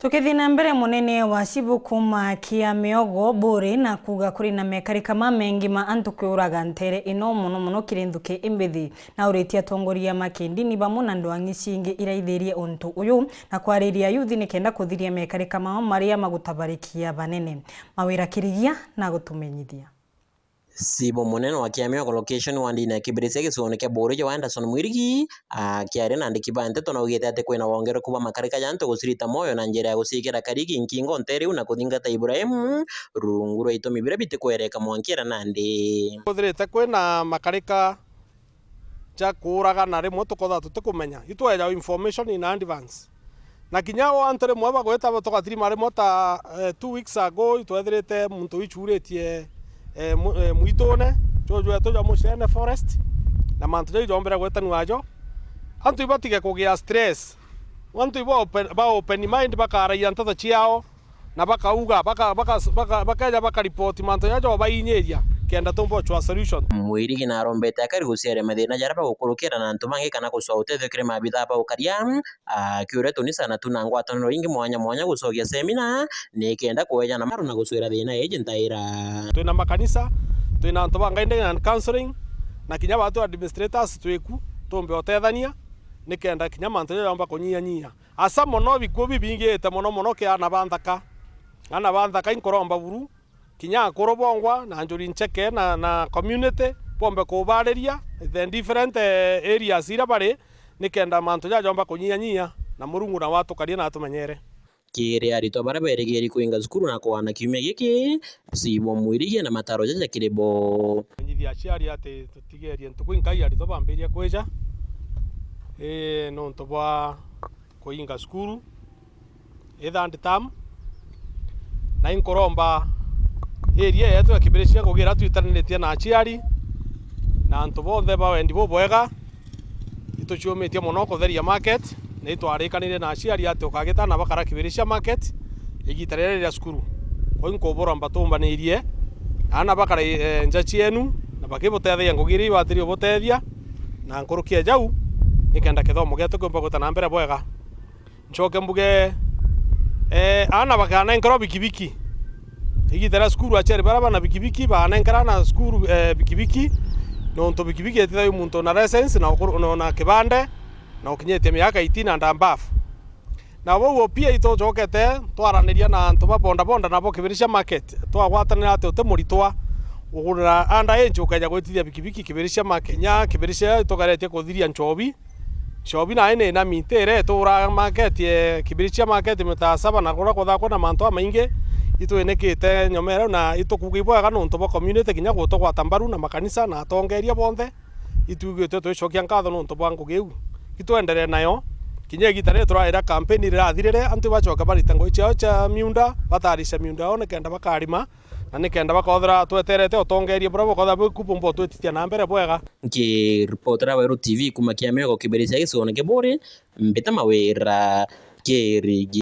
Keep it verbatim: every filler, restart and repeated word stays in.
Tukithii na mbere, munene wa cibu kuuma kia Miogo Buri na kuuga kuri na mekarika mamengi ma antu kiuraga ntere ino, mono mono kiri nthuki imbithi, na uritie atongoria ma kindini bamwe na ndwang'i cingi iraithirie untu uyu na kwariria yuthi nikenda kuthiria mekarika mao maria magutabarikia banene. Mawira Kirigia na gutumenyithia. Cibu munene wa kia Miogo location wandine ya Kibiricia gicigoone kia Buri, Joe Anderson Mwirigi, akiaria na andiki ba nteto naugite ati kwina wongereku bwa makarika ja antu gucirita mwoyo na njira ya guciikira karigi nkingo ntere iu na kuthingata Ibrahimu rungu rwa itumi biria bitikwereka mwankira nandi. Kwithirite kwina makarika ja kuuragana rimwe tukothwa tutikumenya. Itweja information in advance. Na kinya o antu rimwe bagwita bo tugatirima rimwe ta, eh, two weeks ago, itwethirite muntu wichuritie, eh, mu-, eh, mwitune, juju jwetu jwa Mucene Forest, na mantu jau jombere gwetanua ajo. Antu ibatige kugia stress. Antu iba open, ba open mind, bakaragia nteto ciao, na bakauga, baka-, baka-, baka-, bakeja bakaripoti mantu jaja obainyiria, kenda tumba guchwa solution. Mwirigi narombete akari guciaria mathina jaria bagukurukira na antu bangi kana gucwa utethio kiri maabithaa ba ukaria, akiuria tunisa na tuna ngwataniro ingi mwanya mwanya gucokia semina, nikenda kweja na maru na gucwira thina iji ntaira. Twina makanisa, twina antu ba guidance and counseling, na kinya batu administrators twiku, tumbe utethania, nikenda kinya mantu jaja jomba kunyihanyihia. Asa mono bikuo bibingite mono mono ki aana ba nthaka. Aana ba nthaka inkuromba buru, kinya akuru bongwa na njuri ncheke na, na community, bombe kubariria the different, eh, areas iria bari, nikenda mantu jaja jomba kunyihanyihia, na Murungu nawe atukarie na atumenyere. Kiri aritwa baria berigiri kuinga cukuru na kwana kiumia giki, Cibu Mwirigi na mataro jaja kiri bo. Menyithia aciari ati tutigerie ntuku inkai aritwa bambiria kwija, ii, nontu bwa kuinga cukuru i third term, na inkuromba area yetu ya Kibiricia ngugira twitaniritie na aciari na antu bonthe ba wendi bubwega, ituciumitie mono kutheria market, na itwarikanirie na aciari ati ukagita aana bakara Kibiricia market igita riria riria cukuru. Kwou inkuburomba tumbanirie, aana bakara, eh, nja cienu, na bakibutethagia ngugi iria ibatirie ubutethia, na nkuruki ya jau, nikenda kithomo gietu kiumba gwita na mbere bwega. Ncoke mbuge, eh, aana bakanenkerwa bikibiki. Igita ria cukuru, aciari baria bana bikibiki, banenkera aana cukuru, eh, bikibiki, nontu bikibiki itithagia muntu na license na ukuru-, na, na kibande, na ukinyitie miaka eighteen and above. Na bau o pia itucokete twaraniria na antu ba bodaboda nabo Kibiricia market, twagwatanira ati uti muritwa ugurira under age ukeja gwitithia bikibiki Kibiricia market. Kinya Kibiricia itugeretie kuthiria nchobi, Nchobi nayo ni inami, ntire itura market, eh, Kibiricia market mitaa saba na kuria kwethagwa kwina mantu jamaingi, itwinikite nyomere na itukuuga ibwega nontu bwa community kinya gutugwata mbaru na makanisa na atongeria bonthe. Itwiguite twicokia nkatho nontu bwa ngugi iu. Itwenderee nayo kinya igita riria turaira campaign rirathirire, antu ibacoke barite ngugi ciao cia miunda, bataricia miunda yao nikenda bakarima. Na nikenda bakothira tweterete utongeria buria bukothira bwikubumba utwitithia na mbere bwega. Nkiripotera Weru T V kuuma Kiamiogo Kibiricia gicigoone kia Buuri, mbita Mawira Kirigi.